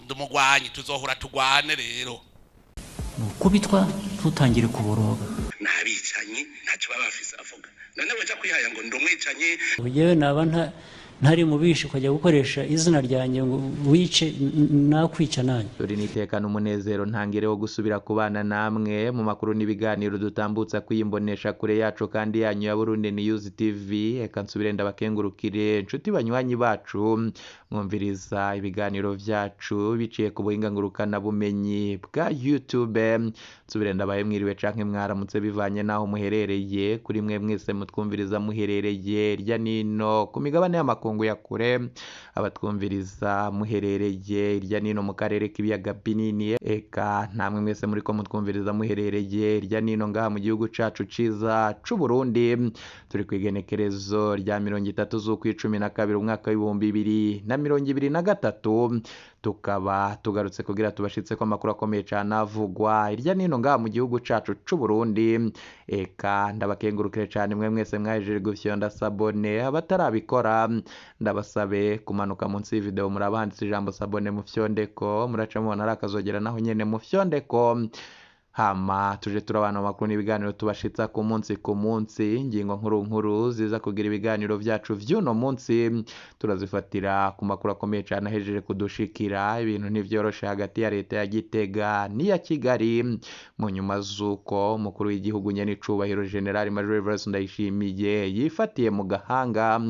Ndi umugwanyi, tuzohura tugwane rero. Nukubitwa ntutangire kuboroga. Ni abicanyi, ntacyo baba bafise avuga. None weja kwihaya ngo ndi umwicanyi? Njyewe naba ntari mu bishi, ukajya gukoresha izina ryanjye ngo wice, nakwica nanjye. Turi n'iteka n'umunezero ntangire wo gusubira kubana namwe mu makuru n'ibiganiro dutambutsa kwiyimbonesha kure yacu kandi yanyu ya Burundi News TV. Eka nsubire ndabakengurukire, nshuti banywanyi bacu mwumviriza ibiganiro vyacu biciye ku buhinga ngurukana bumenyi bwa YouTube. Nsubire ndabaye mwiriwe canke mwaramutse bivanye naho muherereye. Kuri mwe mwese mutwumviriza muherereye irya nino ku migabane y'amakungu ya kure, abatwumviriza muherereye irya nino mu karere k'ibiyaga binini, eka namwe mwese muriko mutwumviriza muherereye irya nino ngaha mu gihugu cacu ciza c'Uburundi. Turi kw'igenekerezo rya 30 z'ukwicumi na kabiri umwaka w'2023, tukaba tugarutse kugira tubashitse ko amakuru akomeye cane avugwa irya nino ngaha mu gihugu cacu c'Uburundi. Eka ndabakengurukire cane mwe mwese mwahejeje gufyonda s'abonner. Abatarabikora, ndabasabe kumanuka munsi y'ivideo, muraba handitse ijambo "s'abonner", mufyondeko. Muraca mubona ari akazogera, naho nyene mufyondeko, hama tuje turabana amakuru n'ibiganiro tubashitsa ku munsi ku munsi. Ingingo nkuru nkuru ziza kugira ibiganiro vyacu vy'uno munsi turazifatira ku makuru akomeye cane ahejeje kudushikira. Ibintu ntivyoroshe hagati ya leta ya Gitega n'iya Kigali mu nyuma z'uko umukuru w'igihugu nyenicubahiro General Major Evariste Ndayishimiye yifatiye mu gahanga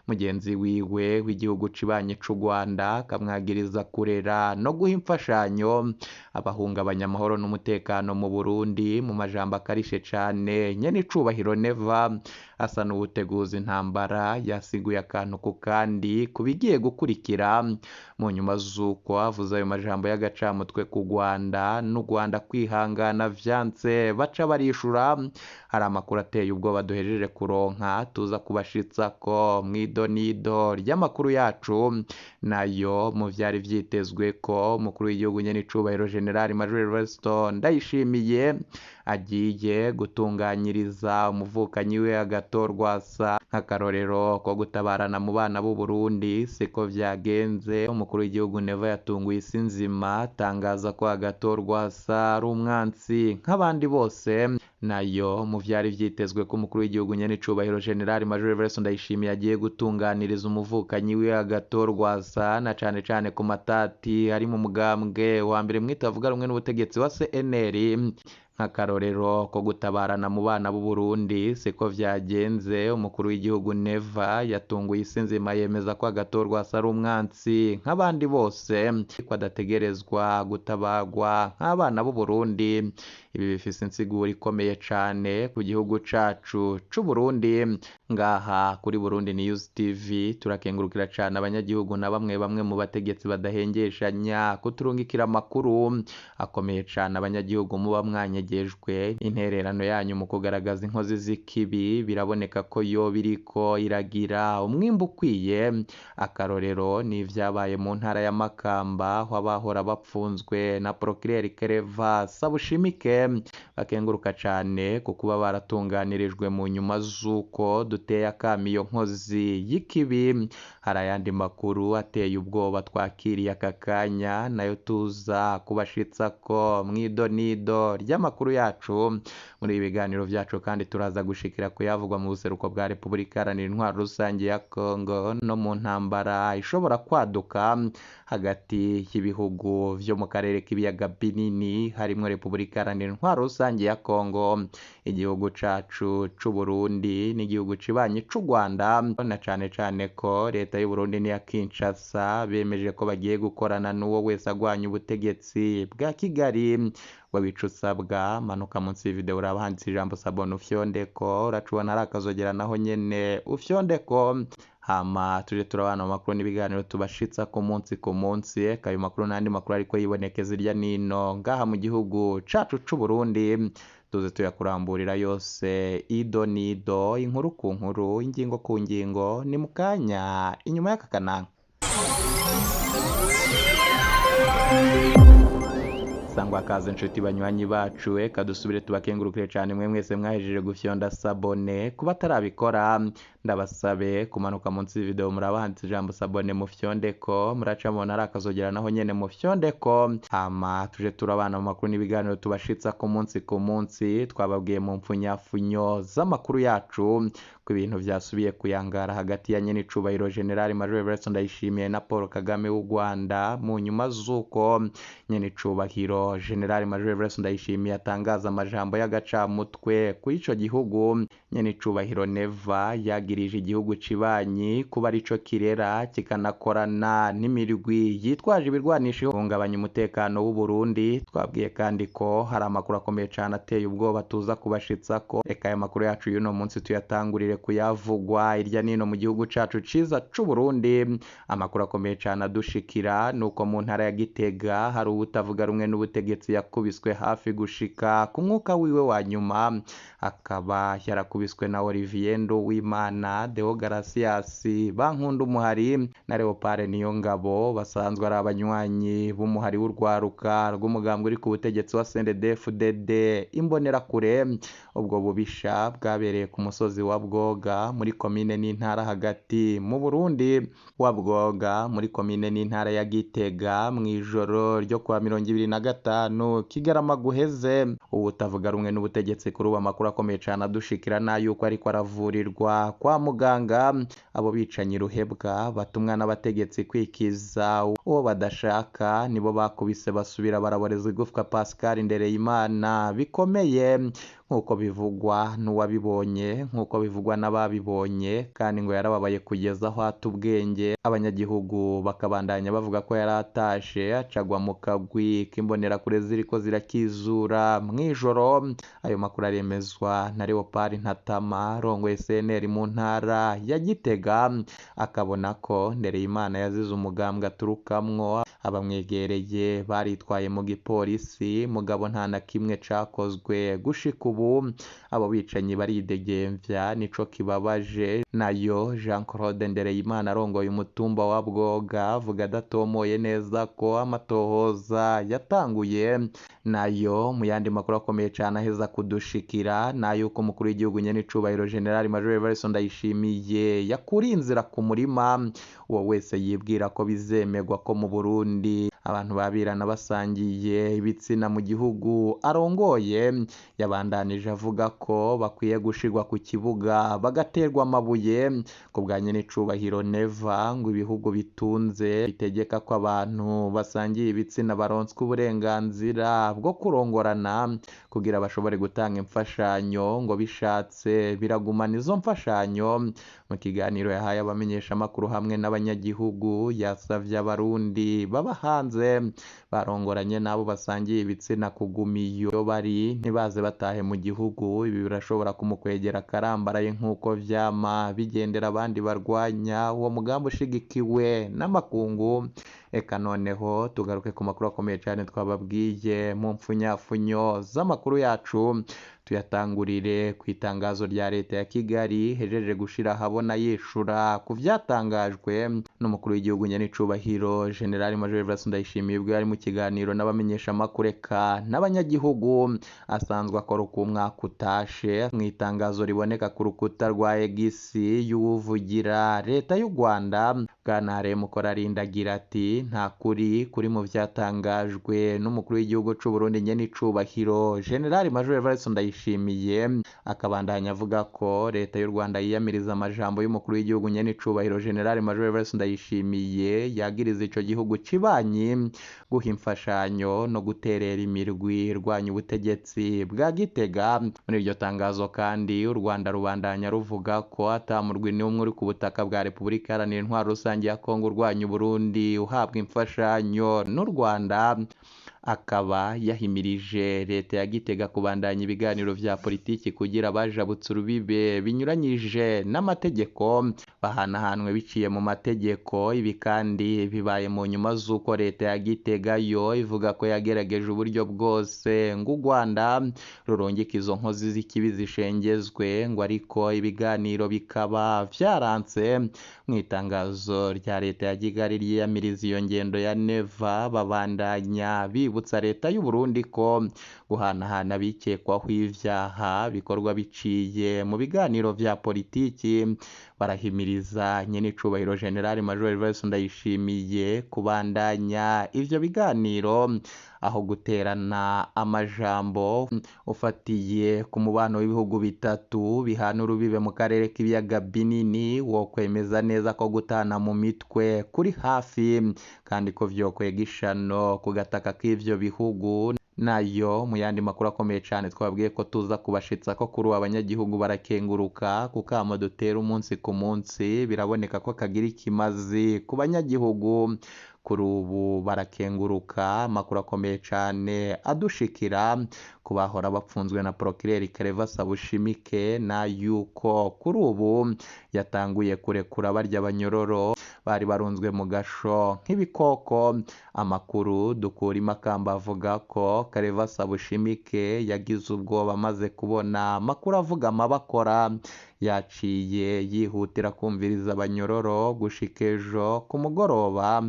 mugenzi wiwe w'igihugu cibanyi c'u Rwanda, akamwagiriza kurera no guha imfashanyo abahungabanya amahoro n'umutekano mu Burundi. Mu majambo akarishe cane, nyenicubahiro Neva asa n'uwuteguza intambara. Yasiguye akantu ku kandi ku bigiye gukurikira mu nyuma z'uko avuze ayo majambo y'agacamutwe ku Rwanda, n'u Rwanda kwihangana vyanse baca barishura. Hari amakuru ateye ubwoba duhejeje kuronka, tuza kubashitsa ko mw'idonido ry'amakuru yacu. Nayo mu vyari vyitezwe ko umukuru w'igihugu nyenicubahiro General Major Evariste Ndayishimiye agiye gutunganyiriza umuvukanyi we Agathon Rwasa nk'akarorero ko gutabarana mu bana b'u Burundi, siko vyagenze. Umukuru w'igihugu Neva yatunguye isi nzima, atangaza ko Agathon Rwasa ari umwansi nk'abandi bose. Nayo mu vyari vyitezwe ko umukuru w'igihugu nyenicubahiro General Major Evariste Ndayishimiye agiye gutunganiriza umuvukanyi we Agathon Rwasa, na cane cane ku matati ari mu mugambwe wa mbere mwitavuga rumwe n'ubutegetsi wa CNL, nk'akarorero ko gutabarana mu bana b'u Burundi, siko vyagenze. Umukuru w'igihugu Neva yatunguye isi nzima, yemeza ko Agathon Rwasa ari umwansi nk'abandi bose, ko adategerezwa gutabagwa nk'abana b'u Burundi. Ibi bifise insiguro ikomeye cane ku gihugu cacu c'u Burundi. Ngaha kuri Burundi News TV turakengurukira cane abanyagihugu na bamwe bamwe mu bategetsi badahengeshanya kuturungikira amakuru akomeye cane. Abanyagihugu muba mwanyegejwe, intererano yanyu mu kugaragaza inkozi z'ikibi biraboneka ko yoba iriko iragira umwimbu ukwiye. Akarorero ni ivyabaye mu ntara ya Makamba, aho abahora bapfunzwe na Procureur Kereva Sabushimike bakenguruka cane ku kuba baratunganirijwe mu nyuma z'uko duteye akamo iyo nkozi y'ikibi. Hari ayandi makuru ateye ubwoba twakiriye aka kanya, nayo tuza kubashitsako mw'idonido ry'amakuru yacu muri ibi biganiro vyacu. Kandi turaza gushikira kuyavugwa mu buseruko bwa Repubulika Iharanira Intwaro Rusange ya Congo no mu ntambara ishobora kwaduka hagati y'ibihugu vyo mu karere k'ibiyaga binini, harimwo Repubulika Iharanira Intwaro Rusange ya Congo, igihugu cacu c'u Burundi n'igihugu cibanyi c'u Rwanda, na cane cane ko leta y'u Burundi n'iya Kinshasa bemeje ko bagiye gukorana n'uwo wese agwanya ubutegetsi bwa Kigali. Wabica usabwa, manuka munsi y'ivideo, uraba handitse ijambo "s'abonner", ufyondeko. Uraca ubona ari akazogera, naho nyene ufyondeko, hama tuje turabana mu makuru n'ibiganiro tubashitsa ku munsi ku munsi. Eka ayo makuru n'andi makuru ariko yibonekeza irya nino ngaha mu gihugu cacu c'u Burundi, tuze tuyakuramburira yose ido nido, inkuru ku nkuru, ingingo ku ngingo. Ni mu kanya inyuma y'aka kananga. Sangwa kaze nshuti banywanyi bacu, eka dusubire tubakengurukire cyane mwe mwese mwahejeje gufyonda s'abonner. Kuba atarabikora ndabasabe kumanuka munsi y'ivideo muraba handitse ijambo s'abonner, mufyondeko, muraca mubona ari akazogera naho nyene mufyondeko, hama tuje turabana mu makuru n'ibiganiro tubashitsa ku munsi ku munsi. Twababwiye mu mpfunyafunyo z'amakuru yacu ko ibintu vyasubiye kuyangara hagati ya nyenicubahiro General Major Evariste Ndayishimiye na Paul Kagame w'u Rwanda, mu nyuma z'uko nyenicubahiro General Major Evariste Ndayishimiye atangaza amajambo y'agacamutwe kuri ico gihugu. Nyenicubahiro Neva yagirije igihugu cibanyi kuba arico kirera kikanakorana n'imirwi yitwaje ibirwanisho ihungabanya umutekano w'u Burundi. Twabwiye kandi ko hari amakuru akomeye cane ateye ubwoba tuza kubashitsako. Reka aya makuru yacu y'uno munsi tuyatangurire kuyavugwa irya nino mu gihugu cacu ciza c'u Burundi. Amakuru akomeye cane adushikira nuko mu ntara ya Gitega hari uwutavuga rumwe n'ubutegetsi yakubiswe hafi gushika ku mwuka wiwe wa nyuma, akaba yarakubiswe na Olivier Nduwimana, Deo Garasias Bankunda Umuhari na Leopard Niyongabo, basanzwe ari abanywanyi b'umuhari w'urwaruka rw'umugambwe uri ku butegetsi wa CNDD-FDD Imbonerakure. Ubwo bubisha bwabereye ku musozi wa Bwoga muri komine n'intara hagati mu Burundi, wa Bwoga muri komine n'intara ya Gitega, mw'ijoro ryo kuwa 25 Kigarama guheze. Uwutavuga rumwe n'ubutegetsi kuri ubu amakuru akomeye cane adushikira n'ayuko ariko aravurirwa kwa muganga. Abo bicanyi ruhebwa batumwa n'abategetsi kwikiza uwo badashaka nibo bakubise basubira baraboreza igufwa Pascal Ndereyimana bikomeye, nk'uko bivugwa n'uwabibonye, nk'uko bivugwa n'ababibonye, kandi ngo yarababaye kugeza aho ata ubwenge. Abanyagihugu bakabandanya bavuga ko yari atashe acagwa mu kagwi k'imbonerakure ziriko zirakizura mw'ijoro. Ayo makuru aremezwa na Leopard Ntatama arongoye CNL mu ntara ya Gitega, akabona ko Ndereyimana yazize umugambwe aturukamwo. Abamwegereye baritwaye mu gipolisi, mugabo nta na kimwe cakozwe gushika ubu. Abo bicanyi baridegemvya, nico kibabaje. Nayo Jean Claude Ndereyimana arongoye umutumba wa Bwoga avuga adatomoye neza ko amatohoza yatanguye. Nayo mu yandi makuru akomeye cane aheza kudushikira nayuko umukuru w'igihugu nyenicubahiro General Major Evariste Ndayishimiye yakuriye inzira ku murima uwo wese yibwira ko bizemerwa ko mu Burundi abantu babirana basangiye ibitsina mu gihugu arongoye. Yabandanije avuga ko bakwiye gushirwa ku kibuga bagaterwa amabuye. Ku bwa nyenicubahiro Neva ngo ibihugu bitunze bitegeka ko abantu basangiye ibitsina baronswa uburenganzira bwo kurongorana kugira bashobore gutanga imfashanyo, ngo bishatse biragumana izo mfashanyo. Mu kiganiro yahaye abamenyeshamakuru hamwe n'abanyagihugu yasavye abarundi baba hanze barongoranye n'abo basangiye ibitsina kuguma iyo bari, ntibaze batahe mu gihugu. Ibi birashobora kumukwegera akarambaraye nk'uko vyama bigendera abandi barwanya uwo mugambi ushigikiwe n'amakungu. Eka noneho tugaruke ku makuru akomeye cane twababwiye mu mpfunyafunyo z'amakuru yacu, tuyatangurire ku itangazo rya leta ya Kigali hejeje gushira ahabona yishura ku vyatangajwe n'umukuru w'igihugu nyenicubahiro General Major Evariste Ndayishimiye ubwo yari mu kiganiro n'abamenyeshamakuru eka n'abanyagihugu asanzwe akora uko umwaka utashe. Mu itangazo riboneka ku rukuta rwa X y'uwuvugira leta y'u Rwanda, Bwana Mukurarinda agira ati: nta kuri kuri mu vyatangajwe n'umukuru w'igihugu c'u Burundi nyenicubahiro General Major Evariste Ndayishimiye. Akabandanya avuga ko leta y'u Rwanda yiyamiriza amajambo y'umukuru w'igihugu nyenicubahiro General Major Evariste Ndayishimiye yagiriza ico gihugu cibanyi guha imfashanyo no guterera imirwi irwanya ubutegetsi bwa Gitega. Muri iryo tangazo kandi u Rwanda rubandanya ruvuga ko ata murwi n'umwe uri ku butaka bwa Repubulika Iharanira Intwaro Rusange ya Kongo urwanya Uburundi uhabwa imfashanyo n'u Rwanda. Akaba yahimirije leta ya Gitega kubandanya ibiganiro vya politiki kugira abajabutse urubibe binyuranyije n'amategeko bahanahanwe biciye mu mategeko. Ibi kandi bibaye mu nyuma z'uko leta ya Gitega yo ivuga ko yagerageje uburyo bwose ngo u Rwanda rurungike izo nkozi z'ikibi zishengezwe, ngo ariko ibiganiro bikaba vyaranse. Mu itangazo rya leta ya Kigali ryiyamiriza iyo ngendo ya Neva, babandanya Baributsa leta y'u Burundi ko guhanahana abikekwaho ivyaha bikorwa biciye mu biganiro vya politiki. Barahimiriza nyenicubahiro General Major Evariste Ndayishimiye kubandanya ivyo biganiro aho guterana amajambo. Ufatiye ku mubano w'ibihugu bitatu bihana urubibe mu karere k'ibiyaga binini, wokwemeza neza ko gutana mu mitwe kuri hafi kandi ko vyokwega ishano ku gataka k'ivyo bihugu. Nayo mu yandi makuru akomeye cane twabwiye ko tuza kubashitsa ko kuri ubu abanyagihugu barakenguruka ku kamo dutera umunsi ku munsi, biraboneka ko kagira ikimazi ku banyagihugu. Kuri ubu barakenguruka amakuru akomeye cane adushikira ku bahora bapfunzwe na Procureur Claver Sabushimike, na yuko kuri ubu yatanguye kurekura barya banyororo bari barunzwe mu gasho nk'ibikoko. Amakuru dukura i Makamba avuga ko Claver Sabushimike yagize ubwoba amaze kubona amakuru avuga amabakora, yaciye yihutira kumviriza abanyororo gushika ejo ku mugoroba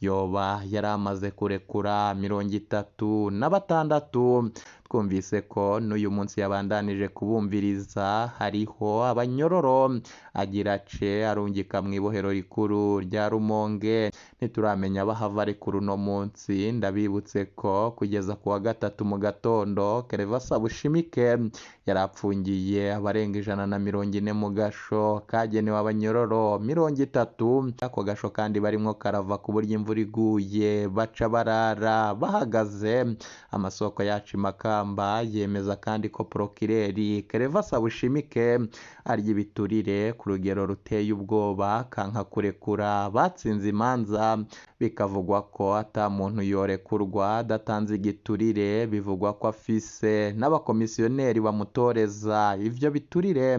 yoba yari amaze kurekura 36. Twumvise ko n'uyu munsi yabandanije kubumviriza, hariho abanyororo agira ace arungika mw'ibohero rikuru rya Rumonge. Ntituramenya bahava arekura uno munsi. Ndabibutse ko kugeza ku wa gatatu mu gatondo Claver Sabushimike yari apfungiye abarenga 140 mu gasho kagenewe abanyororo 30. Ako gasho kandi barimwo karava ku buryo imvura iguye baca barara bahagaze. Amasoko yacu i Makamba yemeza kandi ko Procureur Claver Sabushimike arya ibiturire ku rugero ruteye ubwoba, kanka kurekura batsinze imanza, bikavugwa ko ata muntu yorekurwa adatanze igiturire. Bivugwa ko afise n'abakomisiyoneri bamutoreza ivyo biturire.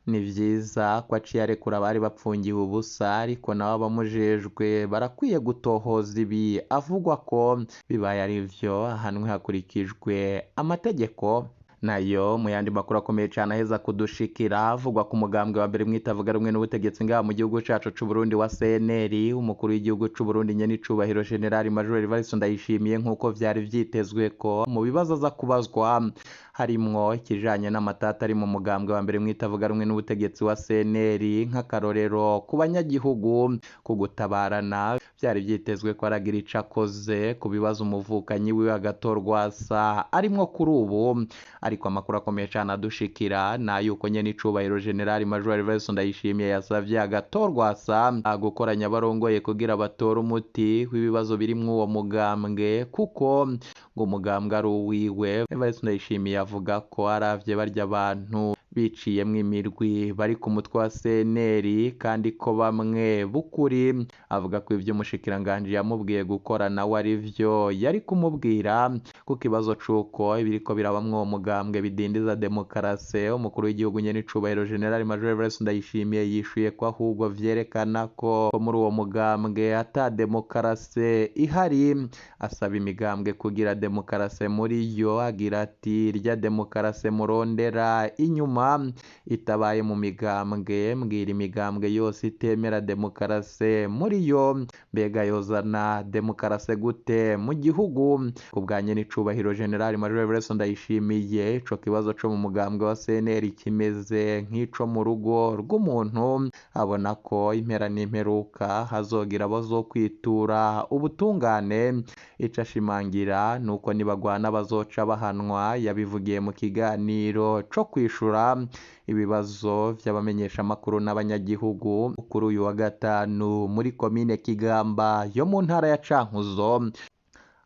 Ni vyiza ko aciye arekura abari bapfungiwe ubusa, ariko nabo abamujejwe barakwiye gutohoza ibi avugwa ko bibaye ari vyo ahanwe hakurikijwe amategeko. Nayo mu yandi makuru akomeye cane aheza kudushikira avugwa ku mugambwe wa mbere mwitavuga rumwe n'ubutegetsi ngaha mu gihugu cacu c'u Burundi wa CNL, umukuru w'igihugu c'u Burundi nyenicubahiro General Major Evariste Ndayishimiye, nk'uko vyari vyitezwe ko mu bibazo aza kubazwa harimwo ikijanye n'amatata ari mu mugambwe wa mbere mwitavuga rumwe n'ubutegetsi wa CNL, nk'akarorero ku banyagihugu ku gutabarana. Vyari vyitezwe ko aragira ico akoze ku bibazo umuvukanyi wiwe Agathon Rwasa arimwo kuri ubu. Ariko amakuru akomeye cane adushikira na yuko nyenicubahiro General Major Evariste Ndayishimiye yasavye Agathon Rwasa gukoranya abarongoye kugira batore umuti w'ibibazo birimwo uwo mugambwe, kuko ngo umugambwe ari uwiwe. Evariste Ndayishimiye avuga ko aravye barya abantu biciyemwo imirwi bari ku mutwe wa CNL, kandi ko bamwe b'ukuri. Avuga ko ivyo umushikiranganji yamubwiye gukora nawe ari vyo yari kumubwira, ku kibazo c'uko ibiriko birabamwo uwo mugambwe bidindiza demokarasi. Umukuru w'igihugu nyenicubahiro General Major Evariste Ndayishimiye yishuye ko ahubwo vyerekana ko muri uwo mugambwe ata demokarasi ihari. Asaba imigambwe kugira demokarasi muri yo, agira ati rya demokarasi murondera inyuma itabaye mu migambwe, mbwira imigambwe yose itemera demokarasi muri yo, mbega yozana demokarasi gute mu gihugu? Ku bwa nyenicubahiro General Major Evariste Ndayishimiye, ico kibazo co mu mugambwe wa CNL kimeze nk'ico mu rugo rw'umuntu. Abona ko impera n'imperuka hazogira abazokwitura ubutungane. Ico ashimangira nuko nibagwana bazoca bahanwa. Yabivugiye mu kiganiro co kwishura ibibazo vy'abamenyeshamakuru n'abanyagihugu kuri uyu wa gatanu muri komine Kigamba yo mu ntara ya Cankuzo.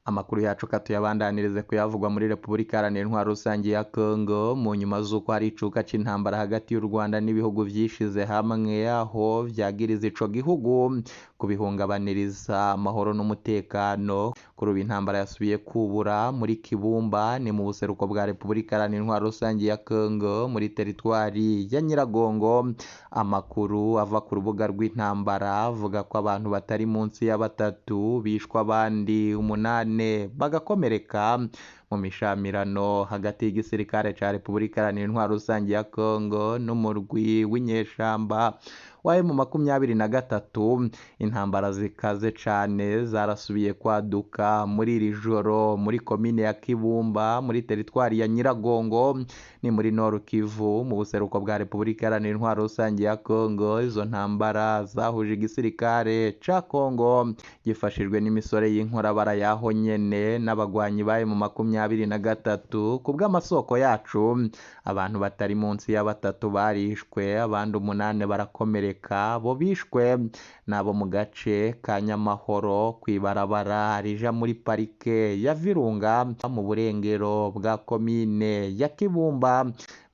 Amakuru yacu katuyabandanirize kuyavugwa muri Repubulika Iharanira Intwaro Rusange ya Congo, mu nyuma z'uko hari icuka c'intambara hagati y'u Rwanda n'ibihugu vyishize hamwe, aho vyagiriza ico gihugu kubihungabaniriza amahoro n'umutekano. Kuri ubu intambara yasubiye kubura muri Kibumba, ni mu buseruko bwa Repubulika Iharanira Intwaro Rusange ya Congo, muri teritwari ya Nyiragongo. Amakuru ava ku rubuga rw'intambara avuga ko abantu batari munsi ya 3 bishwe, abandi 8 bagakomereka mu mishamirano hagati y'igisirikare ca Repubulika Iharanira Intwaro Rusange ya Congo n'umurwi w'inyeshamba wa wa M23. Intambara zikaze cane zarasubiye kwaduka muri iri joro muri komine ya Kibumba muri teritwari ya Nyiragongo, ni muri Nord Kivu mu buseruko bwa Repubulika Iharanira Intwaro Rusange ya Kongo. Izo ntambara zahuje igisirikare ca Kongo gifashijwe n'imisore y'inkorabara yaho nyene n'abagwanyi ba M23. Ku bw'amasoko yacu, abantu batari munsi ya batatu barishwe, abandi 8 barakomereka. Bo bishwe nabo mu gace ka Nyamahoro kw'ibarabara rija muri parike ya Virunga mu burengero bwa komine ya Kibumba.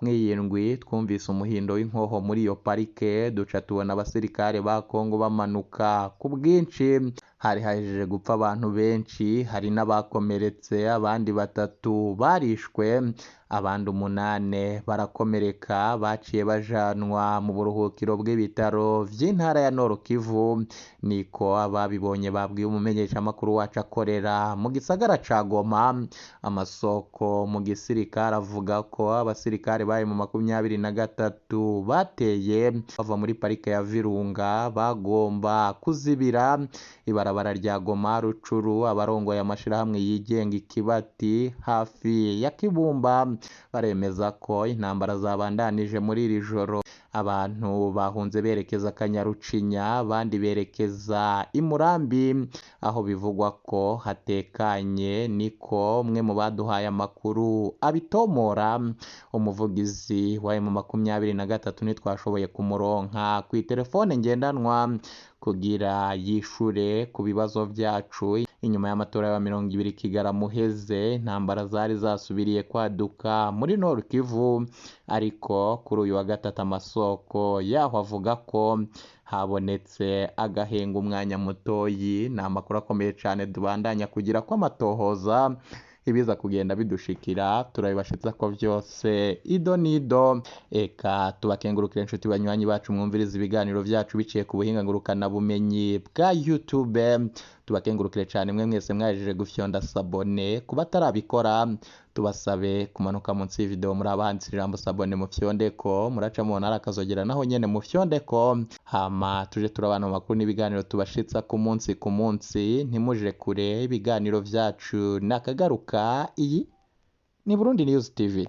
Mw'iyi ndwi twumvise umuhindo w'inkoho muri iyo parike, duca tubona abasirikare ba Kongo bamanuka ku bwinshi. Hari hahejeje gupfa abantu benshi, hari n'abakomeretse, abandi 3 barishwe, abandi 8 barakomereka, baciye bajanwa mu buruhukiro bw'ibitaro vy'intara ya Nord Kivu. Niko ababibonye babwiye umumenyeshamakuru wacu akorera mu gisagara ca Goma. Amasoko mu gisirikare avuga ko abasirikare ba M23 bateye bava muri parike ya Virunga bagomba kuzibira ibarabara rya Goma Rucuru. Abarongoye amashirahamwe yigenga Ikibati hafi ya Kibumba baremeza ko intambara zabandanije muri iri joro. Abantu bahunze berekeza Kanyarucinya, abandi berekeza i Murambi aho bivugwa ko hatekanye, niko umwe mu baduhaye amakuru abitomora. Umuvugizi wa M23 ntitwashoboye kumuronka kw'iterefone ngendanwa kugira yishure ku bibazo vyacu. Inyuma y'amatora ya 20 Kigarama uheze, intambara zari zasubiriye kwaduka muri Nord Kivu, ariko kuri uyu wa gatatu amasoko yaho avuga ko habonetse agahenga umwanya mutoyi. Ni amakuru akomeye cane tubandanya kugira ko amatohoza ibiza kugenda bidushikira turabibashitsa ko vyose ido nido. Eka tubakengurukire inshuti banywanyi bacu mwumviriza ibiganiro vyacu biciye ku buhinga ngurukana bumenyi bwa YouTube. Tubakengurukire cane mwe mwese mwahejeje gufyonda sabone. Ku batarabikora tubasabe kumanuka munsi y'ivideo muri abahanditse ijambo sabone mufyondeko, muraca mubona ari akazogera naho nyene mufyondeko, hama tuje turabana mu makuru n'ibiganiro tubashitsa ku munsi ku munsi. Ntimuje kure ibiganiro vyacu nakagaruka. Iyi ni Burundi News TV.